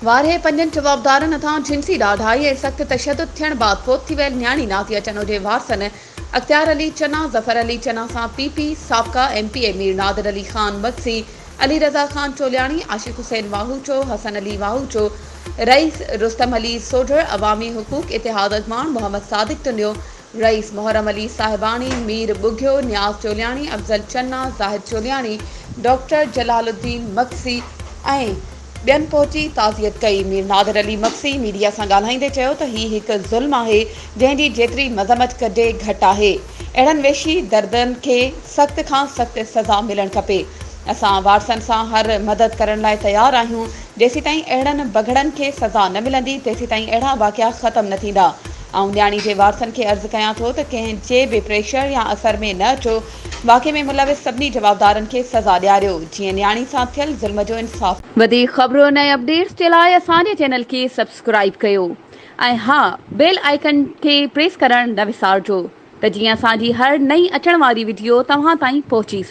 وارهه پنجن جوابدارن هٿان جنسي ڏاڍائي ۽ سخت تشدد ٿيڻ بعد فوت ٿي ويل نياڻي نازيه چنو جي وارثن اختيار علي چنا، ظفر علي چنا سان پي پي سابقه M P A Mir Nadir Ali Khan Magsi, Ali Raza Khan Choliani, Ashiq Hussain Wahucho, Hassan Ali Wahucho, رئيس رستم علي سوڍڙ، عوامي حقوق اتحاد اڳواڻ محمد صادق تنيو، رئيس محرم علي صاحباڻي، مير ٻگهيو، نياز چولياڻي، افضل چنا، زاهد چولياڻي، ڊاڪٽر جلال الدين مگسي ۽ ٻين پهچي تعزيت ڪئي. مير نادر علي مگسي ميڊيا سان ڳالهائيندي چيو ته هي هڪ ظلم آهي جنهن جي جيتري مذمت ڪجي گهٽ آهي. اهڙن وحشي دردن کي سخت کان سخت سزا ملڻ کپي. اسان وارثن سان هر مدد ڪرڻ لاء تيار آهيون. جيسيتائين اهڙن بگهڙن کي سزا نه ملندي تيسيتائين اهڙا واقعا ختم نه ٿيندا. آئون نياڻي جي وارثن کي عرض ڪيان ٿو ته ڪنهن جي به پريشر يا اثر ۾ نه اچو. واقعي ۾ ملوث سڀني جوابدارن کي سزا ڏياريو جيئن نياڻي سان ٿيل ظلم جو انصاف وڌيڪ خبرن ۽ اپڊيٽس جي لاء اسان جي چينل کي سبسڪرائيب ڪيو ۽ ها بيل آئيڪن کي پريس ڪرڻ نه وسارجو ته جيئن اسان جي هر نئين اچڻ واري وڊيو توهان تائين پهچي.